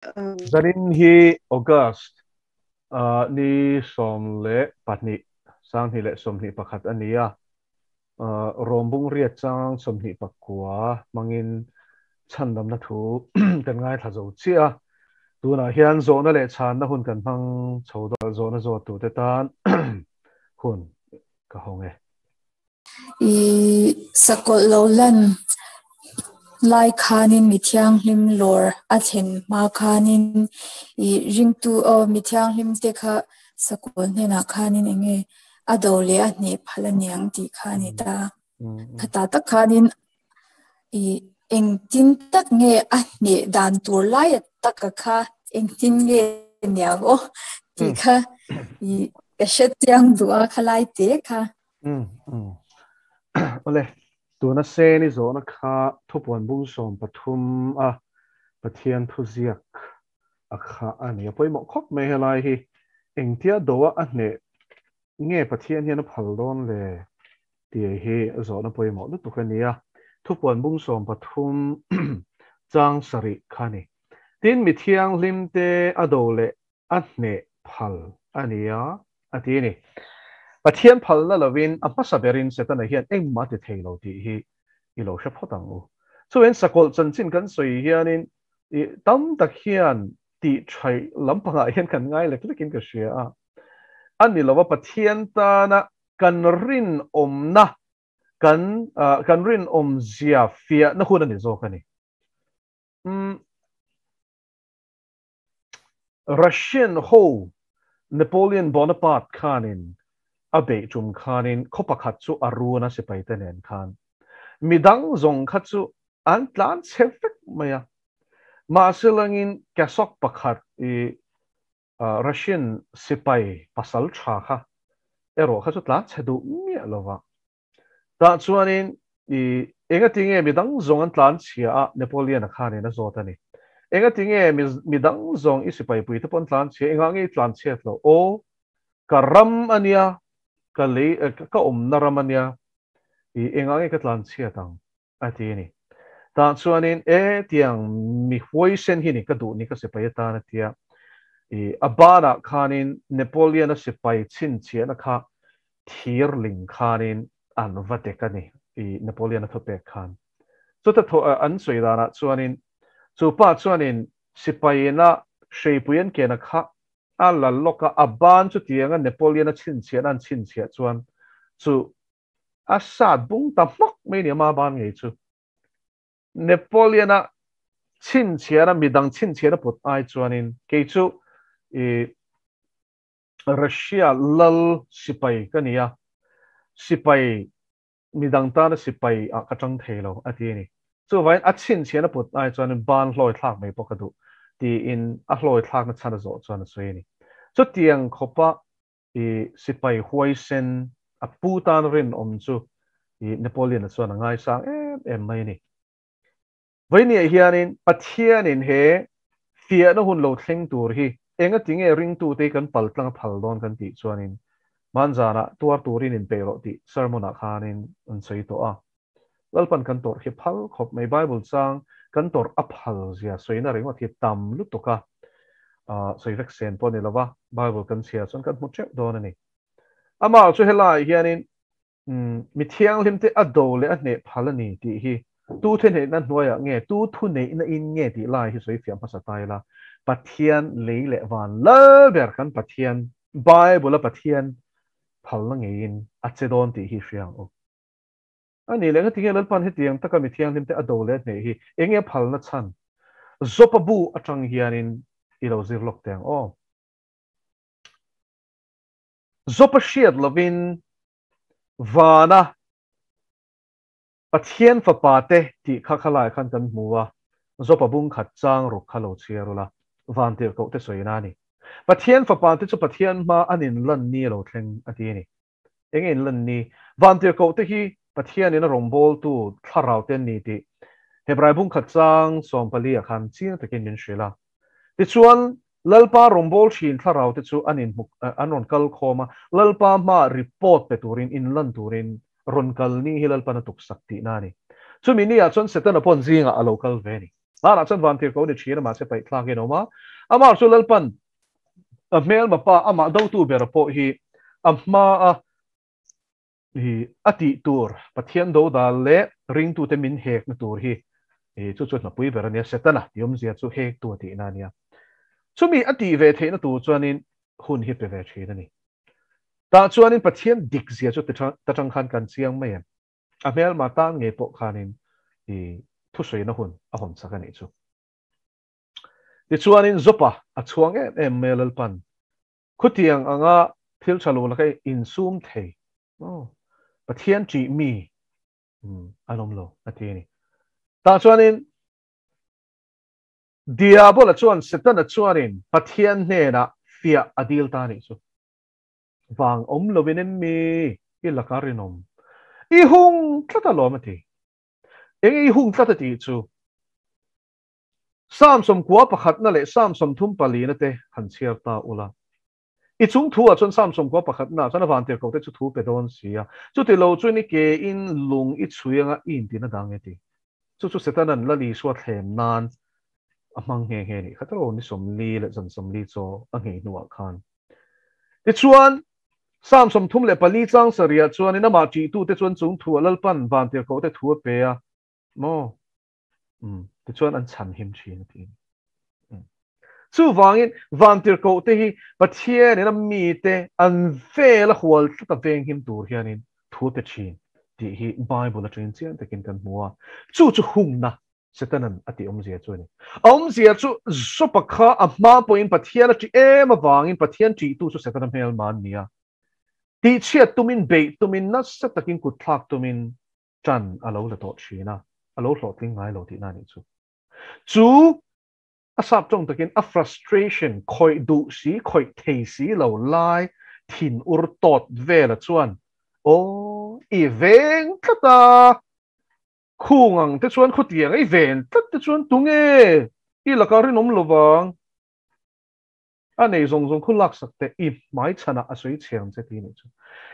Zanin hi August ni 12, 2021 a ni a, Rawmbung riat chang 29 hmangin chhandamna thu kan ngaithla zo chiah a. Tunah hian zawhna leh chhanna hun kan hmang chho dawn a, zawhna zawttute tan hun ka hawng e. I sakawlh lo lan lai khanin mi thianghlim lawr a thlen hma khanin i ringtu aw mi thianghlim te kha sakawlh hnenah khanin enge a do leh a hneh phal a niang tih kha a ni ta. Khata tak khanin i engtin tak nge a hneh dan tur lai taka kha engtin nge niang aw tih kha i ka hre chiang duh a khalai te kha. Um um Awle, tuna Seni zawhna kha thupuan bung 13 a Pathian thuziak a kha a ni. A pawimawh khawp mai helai hi. Engtia doa a hneh nge Pathian hian a phal dawn le tih hi zawhna pawimawh lutuk a ni a. Thupuan bung 13 chang 7 kha a ni. Tin, mi thianghlimte a do leh a hneh phal a ni a, a ti a ni. Pathian phalna lovin a hmasa berin Setana hian engmah a ti thei lo tih hi i lo hre phawt ang u. Chuin sakawlh chanchin kan sawi hianin i tam tak hian tih thaih lampangah hian kan ngai lek lekin ka hria a. A ni lova Pathian tana kan rinawmna kan kan rinawmzia fiahna hun a ni zawk a ni. Umm. Russian ho Napoleon Bonaparte khanin a beih tum khanin khaw pakhat chu a run a sipaite nen khan midang zawng kha chu an tlan chhe vek mai a. Mahse langin Kasok pakhat i Russian sipai pasal tha kha erawh kha chu tlan chhe duh miah lova. Tah chuanin i engati nge midang zawng an tlan chhia a Napoleon-a khanin a zawt a ni. Engati nge midang zawng i sipaipui te pawh an tlan chhia, engah nge i tlan chhiat loh? Aw, ka ram a nia, ka lei, ka awmna ram a nia, i engah nge ka tlan chhiat ang? a ti a ni. Tah chuanin e tiang mi huaisen hi ni ka duh ni ka sipai atan a tia. I a banah khanin Napoleon-a sipai chhinchhiahna kha thir ling khanin an va dek a ni i Napoleon-a thupek khan. Chuta thaw an sawi danah chuanin chu pa chuanin sipaiina hreipui an kena kha a la lawk a, a ban chutianga Napoleon-a chhinchhiahna an chhinchhiah chuan chu a sat bung ta hmak mai ni ama ban ngei chu. Napoleon-a chhinchhiahna midang chhinchhiahna put ai chuanin kei chu i Russia lal sipai ka ni a, sipai midang tana sipai ah ka tang thei lo a ti a ni. Chuvangin a chhinchhiahna put ai chuanin ban hlawi thlak mai pawh ka duh tiin a hlawi thlakna chhan a zawh chuan a sawi a ni. Chutiang khawpa i sipai huaisen a pu tan rinawm chu i Napoleon-a chuan a ngaisang em em mai a ni. Vawinia hianin Pathianin he fiahna hun lo thleng tur hi engati nge ringtute hi kan paltlang a phal dawn kan tih chuanin hmanzanah tuar turin inpeih rawh tih sermon-ah khanin an sawi tawh a. Lalpan kan tawrh hi phal khawp mai. Bible chang kan tawrh a phal zia sawina ringawt hi tam lutuk a, sawi vek sen pawh a ni lova, Bible kan chhiar chuan kan hmu teuh dawn a ni. Amah chu helaiah hianin mi thianghlimte a do leh a hneh phal a ni tih hi tu theneihna hnuaiah nge, tu thuneihna in nge tih lai hi sawi fiah hmasa ta ila, Pathian lei leh van lal ber kan Pathian, Bible-a Pathian phalna ngeiin a che dawn tih hi hria ang u. A nih leh ngatinge Lalpan hetiang taka mi thianghlimte a do leh a hneh hi enge a phalna chhan? Zopa bu atang hianin i lo zir lawk teh ang aw. Zopa hriat lovin vana Pathian fapa te tih kha khalaiah khan kan hmu a, Zopa bung khat chang ruk kha lo chhiar ula, van tirhkoh te sawina a ni. Pathian fapa te chu Pathian hma an inlan ni a lo thleng a ti a ni. Enge in lan ni? Vantirhkoh te hi Pathianin a rawngbawltu thlarau te an ni tih Hebrai bung khat chang 14 ah khan chiang takin min hrilh a. Tichuan, Lalpa rawngbâwl thin thlarau te chu an inhmu, an rawn kal khawm a, Lalpa hmaah report pe turin, inlan turin rawn kal ni hi Lalpan a tuksak tihna a ni. Chumi ni ah chuan Setana pawn zingah a lo kal ve a ni. Hmanah chuan vantirhkoh ni thin a mahse paih thlakin a awm a. Amah chu Lalpan a hmelma pa amah dotu ber pawh hi a hma a i a tih tur Pathian dodal leh ringtute min hekna tur hi i chu chu hnapui ber a nia, Setana tih awmzia chu hektu a tihna a nia. Chumi a tih ve theihna tur chuanin hun hi pe ve thin a ni. Tah chuanin Pathian dikzia chu ta tang khan kan chiang mai em? A hmelma tan ngei pawh khanin i thusawiina hun a hawn chak a nih chu. Tichuanin Jopa a chhuang em em mai a Lalpan Khutiang anga thil tha lo laka insum thei aw Pathian ṭih mi an awm lo a ti a ni. Tah chuanin Diabola chuan Setana chuanin Pathian hnenah fiah a dil ta a nih chu. Vang awm lovin em mi i laka rinawm i hung tlat alawm a ti. Eng i hung tlat a tih chu? Psalm sawmkua pakhatna leh Psalm sawmthum palina te han chhiar ta ula. I chung thu ah chuan Psalm sawmkua pakhatna ah chuan a vantirhkoh te chu thu pe dawn si a, chuti lo chuan i ke in lung i chhui anga i intina dang e ti. Chu chu Setana'n Lal Isua thlem nan a hmang nghe nghe nih kha tawh ni 40 leh zan 40 chaw a nghei hnuah khan. Tichuan, Psalm 34 chang sarih ah chuanin amah ṭihtute chuan chung thu ah Lalpan vantirhkoh te thu a pe a maw? Um, tichuan an chhan him thin a ti. Um. Chuvangin vantirhkoh te hi Pathianin a mite an vel a hual tlat a veng him tur hianin thu pe thin tih hi Bible atangin chiang takin kan hmu a. Chu chu hungna Setanan a tih awmzia chu a ni. A awmzia chu Jopa kha a hma pawhin Pathian a ṭih em avangin Pathian ṭihtu chu Setana hmelma an ni a. Tihchhiat tumin, beih tumin, nasa takin kutthlak tumin ṭan a lo la tawh ṭhin a, a lo hlawhtling ngai lo tihna a nih chu. Chu a sap ṭawng takin a frustration, khawih duh si, khawih thei si lo lai thin ur tawt vela chuan, Aw, i veng tlat a, khung ang te chuan khawtiang i ven tlat te chuan tunge i lakah rinawm lovang? A nei zawng zawng khu laksak teh i hmai chhanah a sawi chhe ang che ti nih chu.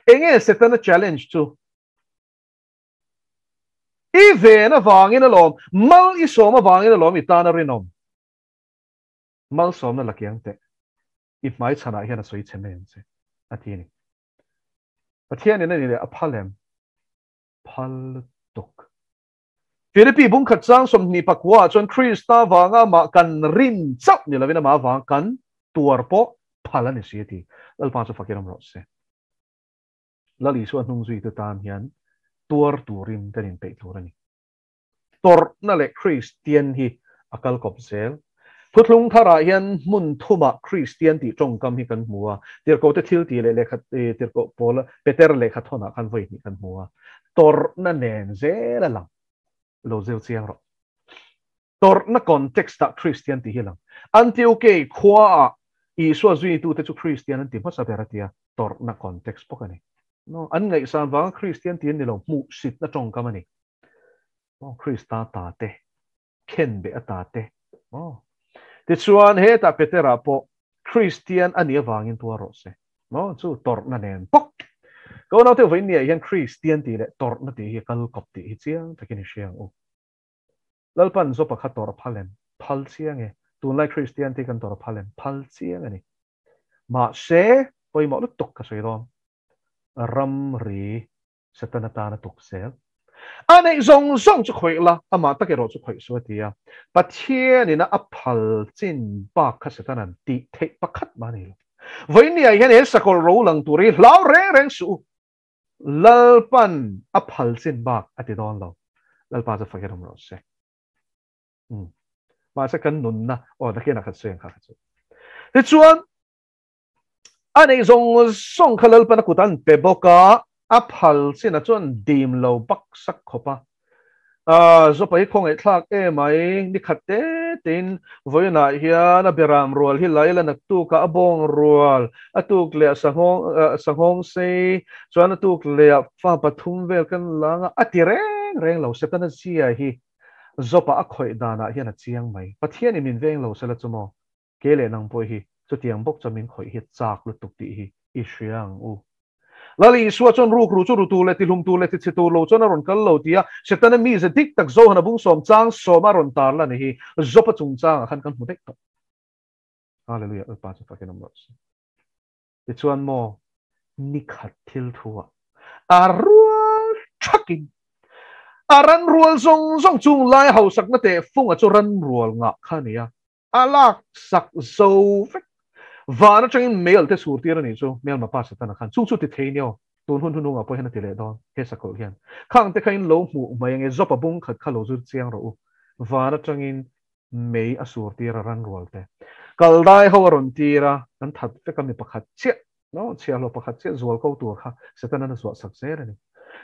Enge Setana challenge chu? I ven avangin alawm, mal i sawm avangin alawm i tan a rinawm. Malsawmna la kiang teh, i hmai chhanah hian a sawi chhe mai ang che, a ti a ni. Pathianin a ni leh a phal em? Phal lutuk. Philippi bungkhat chang 29 ah chuan Krista vanga amah kan rin chauh ni lovin amah avanga kan tuar pawh phal a ni si a ti. Lalpa chu fakin awm rawh se. Lal Isua hnungzuitu tan hian tuar turin kan inpeih tur a ni. Tawrhna leh Kristian hi a kal kawp zel. Thuthlung tharah hian hmun thumah Kristian tih tawngkam hi kan hmu a, Tirhkohte thil tih leh lehkha Tirhkoh Paula Peter lehkha thawnah khan vawi hnih kan hmu a. Tawrhna nen zel a lang. Lo zir chiang rawh. Tawrhna context-ah Kristian tih hi a lang. Antiochei khuaah Isua zuitute chu Kristian an ti hmasa ber a tia, tawrhna context bawk a ni. No, an ngaihsan vanga Kristian tih an ni lo, hmuhsitna tawngkam a ni. No, Krista ta te, khenbeh a ta te. No. Tichuan, hetah Petera pawh Kristian a nih avangin tuar rawh se. No, chu tawrhna nen bawk. Ka unaute vawiin niah hian Kristian tih leh tawrhna tih hi a kal kawp tih hi chiang takin i hria ang u. Lalpan Jopa kha tawrh a phal em? Phal chiang e. Tunlai Kristian te hi kan tawrh a phal em? Phal chiang a ni. Mahse, pawimawh lutuk ka sawi dawn. Ramri Setana tan a tuk zel. A neih zawng zawng chu khawih la, amah tak erawh chu khawih suh a ti a. Pathianin a phal chin bak kha Setana'n tih theih pakhat mah a ni lo. Vawinia hian he sakawlh ro lang tur hi hlau reng reng suh u. Lalpan a phal chin bak a ti dawn lo. Lalpa chu fakin awm rawh se. Um. Mahse kan nunna, aw nakin a khat sawi ang kha kha chu. Tichuan, a nei zawng zawng kha Lalpan a kut an pe bawk a, a phal chin a chuan dim lo bak sak khawp a. Zopa hi khawngaihthlak emai, ni khat te tein vawiinah hian a beram rual hi lai la naktukah a bawng rual, a tuk leh a sanghawng sei, chuan a tuk leh a fa pathum vel kan lang a, a ti reng reng lo. Setana zia hi Zopa a khawih danah hian a chiang mai. Pathianin min veng lo sela chu maw, ke leh nang pawh hi chutiang bawk chuan min khawih hi chak lutuk tih hi i hria ang u. Lal Isua chuan rukru chu ru tur leh tihlum tur leh tichhe tur lo chuan a rawn kal lo ti a, Setana mize dik tak Zohana bung sawm chang sawma rawn tar la ni hi Jopa chungchangah khan kan hmu daih tawh. Hallelujah, Lalpa chu fakin awm rawh se. Tichuan maw nikhat thil thu ah a rual thakin a ran rual zawng zawng chung lai hausakna teh funga chu ran rual ngah kha a ni a, a lak sak zo vek. Van atangin mel te sur tir a nih chu Hmelma pa Setana khan chung chu ti thei nia tun hun hunungah pawh hian a ti leh dawn he sakawlh hian. Khang te kha in lo hmuh mai ange Jopa bung khat kha lo zir chiang rawh u. Van atangin mei a sur tir a ran rual te. Kaldai ho a rawn tir a, an that vek a mi pakhat chiah No, chhiahhlawh pakhat chiah zual ko tur kha Satan-an a zuah sak zel a ni.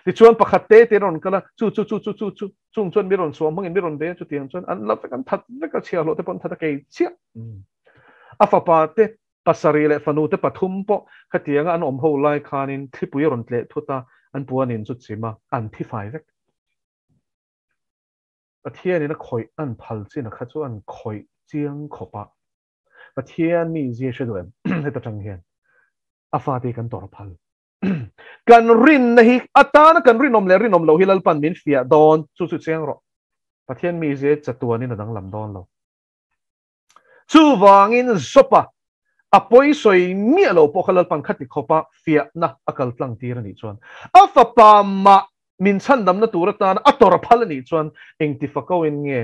Tichuan pakhat te te rawn kal a, chu chu chu chu chu chu chung chuan mi rawn suam hmangin mi rawn ve a, chutiang chuan an la vek, an that vek a, chhiahhlawh te pawh an that a kei chiah. A fapa te pasarih leh fanu te pathum pawh khatianga an awm ho lai khanin thlipui a rawn tleh thut a, an puanin chu chim a, an thi fai vek. Pathianin a khawih an phal chin a kha chu an khawih chiang khawp a. Pathian mi zia hre duh em? Heta tang hian a fate kan tawrh phal. Kan rinna hi atana kan rinawm leh rinawm lo hi Lalpan min fiah dawn chu chu chiang rawh. Pathian mi zia chatuanin a danglam dawn lo. Chuvangin Jopa a pawi sawi miah lo pawh kha Lalpan khati khawpa fiahna a kal tlang tir a nih chuan a fapa mah min chhandamna tur atana a tawrh phal a nih chuan engti fakauin nge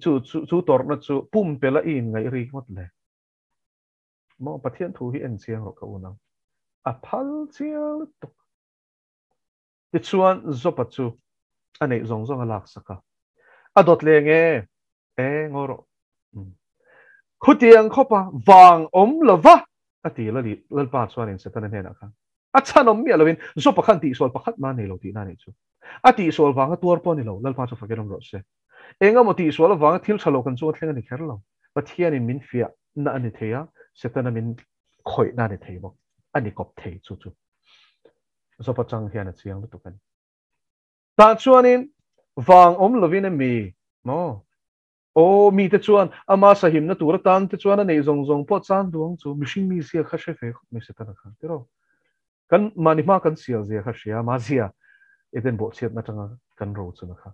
chu chu chu tawrhna chu pumpelh a i inngaih rik ngawt le? Maw Pathian thu hi en chiang rawh ka unau. A phal chiang lutuk. Tichuan Jopa chu a neih zawng zawng a laksak a. A dawt leh nge? E ngaw rawh. Khutiang khawpa vang awm lova a ti Lalpa chuanin Setana hnenah khan A chhan awm miah loin Jopa khan tihsual pakhat mah a nei lo tihna a nih chu. A tihsual vanga tuar pawh a ni lo, Lalpa chu fakin awm rawh se. Eng emaw tihsual avanga thil tha lo kan chunga thleng a ni kher lo. Pathianin min fiahna a ni thei a, Setana min khawihna a ni thei bawk. A ni kawp thei chu chu. Jopa chang hian a chiang lutuk a ni. Tah chuanin vang awm lovin emi maw? Aw, mite chuan ama sahimna tur atan te chuan a neih zawng zawng pawh chan duh ang chu, mihring mi zia kha hre ve khawp mai Setana khan tiraw? Kan mahni hma kan sial zia kha hria, ama zia Eden bawhchhiatna atanga kan ro chuna kha.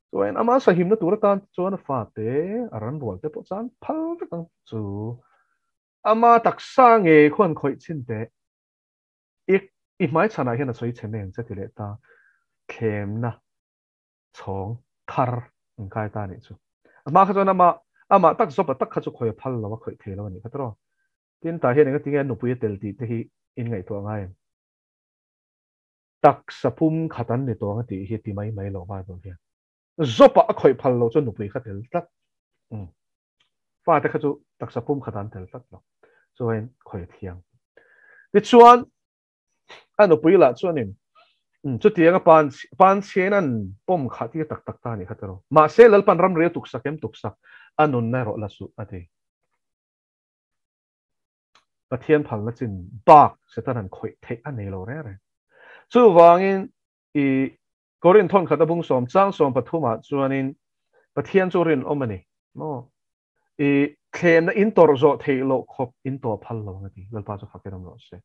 Chuan ama sahimna tur atan te chuan a fate, a ran rual te pawh chan phal vek ang chu. Ama taksa ngei khuan khawih chhin teh. I i hmaichhanah hian a sawi chhe mai ang che ti leh ta thlemna. chhawng thar an kai ta a nih chu. A hma kha chuan ama amah tak zawpa tak kha chu khawi a phal lo a, khawih thei lo a nih kha tawrh. Tin, tah hian engatinge a nupui a tel tih te hi in ngaihtuah ngai em? Taksa pum khat an ni tawng a tih hi ti mai mai lo Bible hian. Zawpa a khawih phal lo chuan nupui kha tel tlat. Umm. Fate kha chu taksa pum khat an tel tlat lo. Chuan khawih a thiang. Tichuan, A nupui lah chuanin, Umm, chutianga pan pan chhiain an pawm kha tir tak tak ta a nih kha tiraw. Mahse, Lalpan ramri a tuksak em tuksak, a nunna erawh la suh, a ti. Pathian phalna chin bak Satan an khawih theih a nei lo reng reng. Chuvangin, i Korinth thawnkhat a bung sawm chang sawm pathumah chuanin Pathian chu rinawm a ni maw? I thlenna in tawrh zawh theih loh khawp in tawh phal lo ang a ti. Lalpa chu fak in awm rawh se.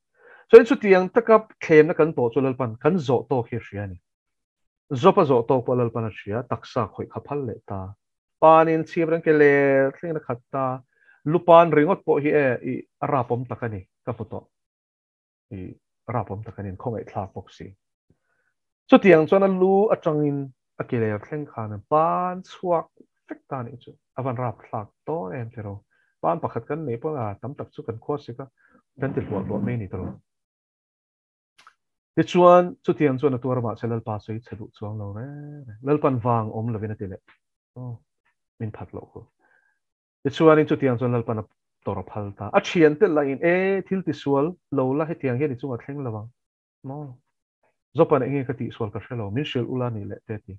Chuan chutiang taka thlenna kan tawh chu Lalpan kan zawh tawk hi a hria a ni. Zawp a zawh tawk pawh Lalpan a hria, taksa khawih kha phal leh ta. Panin chhip reng ke leh thleng in a khat ta. Lupan ringawt pawh hi e i a rapawm tak a ni ka hmu tawh. I rapawm tak a ni, khawngaihthlak bawk si. Chutiang chuan a lu atangin a ke ler thleng khan a ban chhuak vek ta nih chu. A van rapthlak dawn em tiraw. Ban pakhat kan neih pawh a tam tak chu kan khua sik a, kan ti hluah hluah mai ni tiraw. Tichuan chutiang chuan a tuar amah che Lalpa sawi chhe duh chuang lo reng reng. Lalpan vang awm lovin a ti leh. Aw, min phat loh khu. Tichuanin chutiang chuan Lalpan a tawrh a phal ta. A thiante lahin, E, thil tisual lo la, hetiang hian i chungah thleng lo ang. Maw? Jopan enge ka tihsual ka hre lo, min hrilh ula nih leh te ti.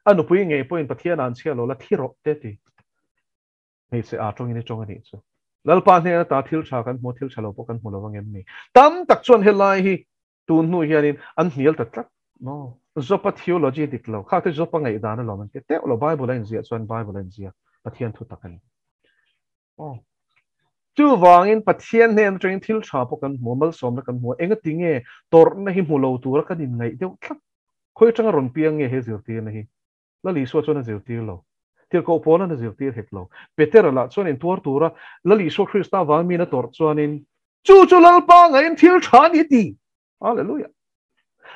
A nupui ngei pawhin Pathian an chhia lo la, thi rawh te ti. Hmeichhe aa tawngin i tawng a nih chu. Lalpa hnena ta thil tha kan hmu, thil tha lo pawh kan hmu lo ang em ni? Tam tak chuan helai hi tun hnu hianin an hnial ta tlat. Maw? Jopa theology dik lo. Kha te Jopa ngaihdan alawm an ti teuh lo. Bible a inziah chuan Bible a inziak. Pathian thu tak a ni. Aw. Chuvangin Pathian hnen atangin thil tha pawh kan hmu a, malsawmna kan hmu a, engatinge tawrhna hi hmu lo tura kan inngaih deuh tlat? Khawi atanga rawn piang nge he zirtirna hi? Lal Isua chuan a zirtir lo. Tirhkoh Paula'n a zirtir hek lo. Petera lah chuan intuar tura Lal Isua Krista avang min a tawrh chuanin, Chu chu Lalpa ngaiin thil tha a ni ti! Hallelujah!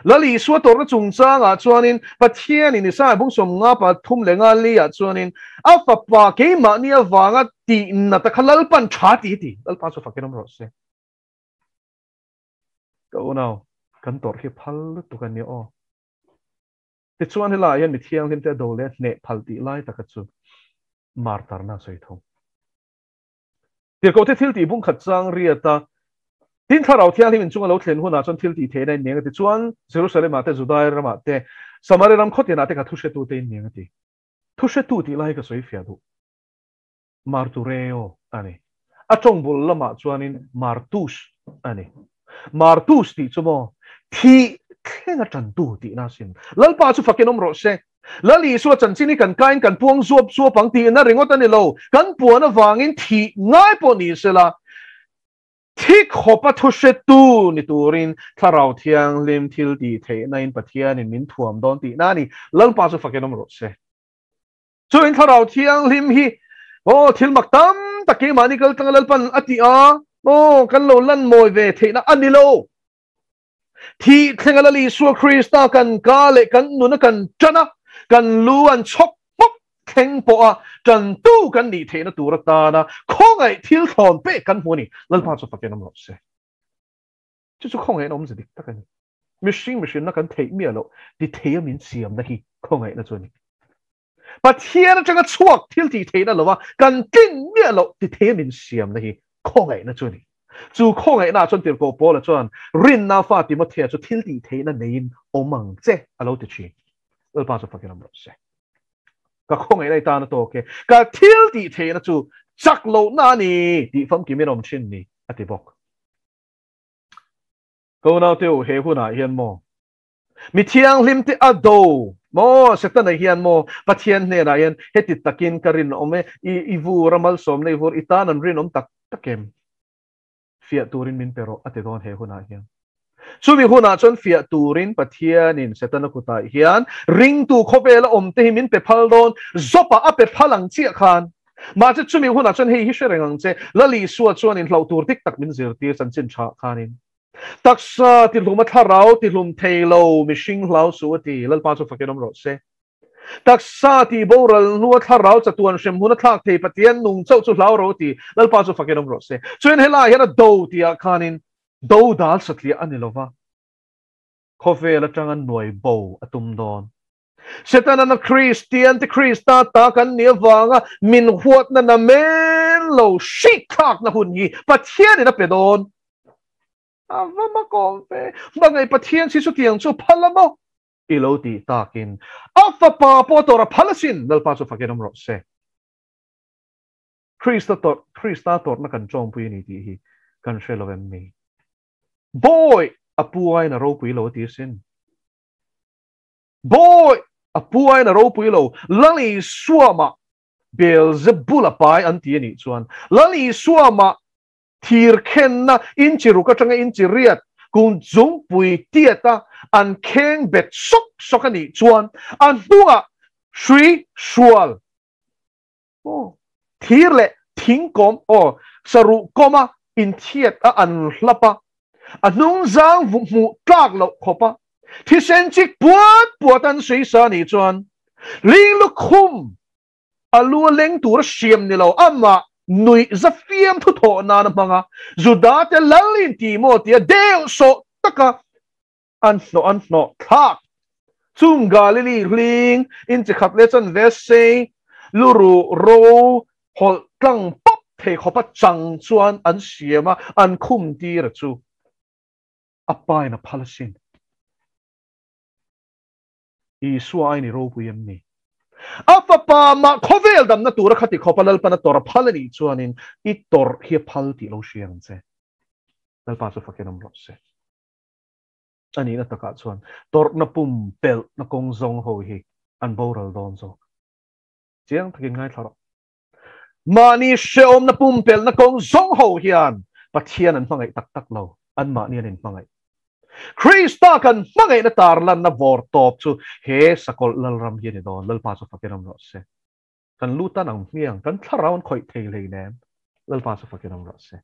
Lal Isua tawrhna chungchangah chuanin Pathianin Isaiah bung 53 li ah chuanin a fapa keimahni avanga tih nata kha Lalpan tha ti ti. Lalpa chu fakin awm rawh se. Ka unau, kan tawrh hi phal lutuk a nia aw. Tichuan helaiah hian mi thianghlim te a do leh a hneh phal tih lai taka chu martarna a sawi thung. Tirhkohte thil tih bung khat chang riat a, Tin Thlarau Thianghlim inchung a lo thlen hunah chuan thil tih theihna in neng a ti. Chuan Jerusalem-ah te, Judai ramah te, Samaria ram khawtinah te ka thuhretute in neng a ti. Thuhretu tih lai hi ka sawi fiah duh. Martureo a ni. A tawng bul lamah chuanin Martus a ni. Martus tih chu maw thih thlenga tantu tihna asin. Lalpa chu fakin awm rawh se. Lal Isua chanchin hi kan kain kan puang zuap zuap ang tihna ringawt a ni lo. Kan puan avangin thih ngai pawh ni sela, thi khawpa thu hretu ni turin Thlarau Thianghlim thil tih theihnain Pathianin min thuam dawn tihna a ni. Lalpa chu fakin awm rawh se. Chu in Thlarau Thianghlim hi aw thil mak tam tak keimahni kal tlanga Lalpan a ti a, aw kan lo lan mawi ve theihna a ni lo. Thih thlenga Lal Isua Krista kan ka leh kan nuna kan tan a, kan lu an chhawk pawp thleng pawh a tantu kan nih theihna tur atana khawngaih thil thlawn pek kan hmu a ni. Lalpa chu fakin awm rawh se. Chu chu khawngaihna awmze dik tak a ni. Mihring mihrinna kan theih miah loh ti thei a min siamna hi khawngaihna chu a ni. Pathian atanga chhuak thil tih theihna lova kan tlin miah loh ti thei a min siamna hi khawngaihna chu a ni. Chu khawngaihna ah chuan Tirhkoh Paula chuan rinna fa Timothea chu thil tih theihna neiin awm ang che a lo ti thin. Lalpa chu fakin awm rawh se. Ka khawngaihna i tan a tawk e, ka thil tih theihna chu chak lohna a ni tih famkimin awm thin ni a ti bawk. Ka unaute u, he hunah hian maw mi thianghlim te a do maw Setana hian maw Pathian hnenah hian heti takin ka rinawm e, i i vur a malsawmna i vur i tan an rinawm tak tak em? Fiah turin min pe rawh a ti dawn he hunah hian. Chumi hunah chuan fiah turin Pathianin Setana kutah hian ringtu khawvela awm te hi min pe phal dawn, Job-a a pe phal ang chiah khan. Mahse chumi hunah chuan hei hi hre reng ang che, Lal Isua chuan inhlauh tur dik tak min zirtir chanchin tha khanin. Taksa tihlum a thlarau tihlum thei lo mihring hlau suh a ti, Lalpa chu fakin awm rawh se. Taksa tih boral hnu a thlarau chatuan hrem hun a thlak thei Pathian nung chauh chu hlau ro a ti, Lalpa chu fakin awm rawh se. Chuan helaiah hian a do tihah khanin do dal satliah a ni lova, khawvel atanga nuai bo a tum dawn. Setana Kristian te Krista ta kan nih avanga min huatna na men lo hrik thlakna hun hi Pathianin a pe dawn. A va makawm ve. Hmangaih Pathian si chutiang chu phal a maw? I lo tih takin a fapa pawh tawrh a phal asin. Lalpa chu fakin awm rawh se. Krista tawrh, Krista tawrhna kan tawngpui a ni tih hi kan hre lo em ni? Bawi a pu aiin a ropui lo a ti asin. Bawi a pu aiin a ropui lo, Lal Isua mah Beelzebul a pai an ti a nih chuan Lal Isua mah thir khenna inchi ruk atanga inchi riat kum zungpui tiata an kheng bet sawk sawk a nih chuan a hnungah hrui hrual aw thir leh thing kawm aw saruh kawma inthiat a an hlap a, a hnung zang hmuh tlak loh khawp a thisen chik puat puat an sawi sa nih chuan ling lukhum a lu a leng tur a siam ni lo amah nuih za fiam thu thawh nan a hmang a, Juda te lal in ti maw tia deuh sawh taka an hnawh an hnawh thlak. Chung Galili hling in chi khat leh chuan ve sei luruh ro hawlh tlang pawp thei khawpa chang chuan an siam a, an khum tir a chu a pain a phal asin. Isua ain i ropui em ni? A fapa mah khawvel damna tura khati khawpa Lalpan a tawrh a phal a nih chuanin i tawrh hi a phal tih lo hria ang che. Lalpa chu fakin awm rawh se. A nihna takah chuan tawrhna pum pelhna kawng zawng ho hi an boral dawn zawk. Chiang takin ngaithla rawh. Mani hreom na pumpel na kong zong ho hian Pathian an hmangaih tak tak lo an mahni an in hmangaih Krista kan hmangaih na tarlan na vor top chu he sakol lalram hi ni don lalpa chu fakin am ro se kan lutan ang hmiang kan thlarau an khoi thei lei nem lalpa chu fakin am ro se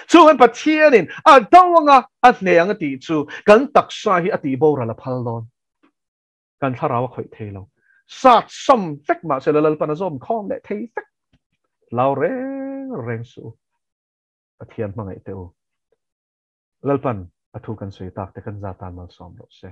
chu kan Pathianin a dawanga a hneang ti chu kan taksa hi ati boral a phal don kan thlarau a khoi thei lo sat sam vek ma se lalpan a zom khom le thei vek lau reng reng su Pathian hmangaih te u lalpan athu kan sui tak te kan za tan mal som ro se.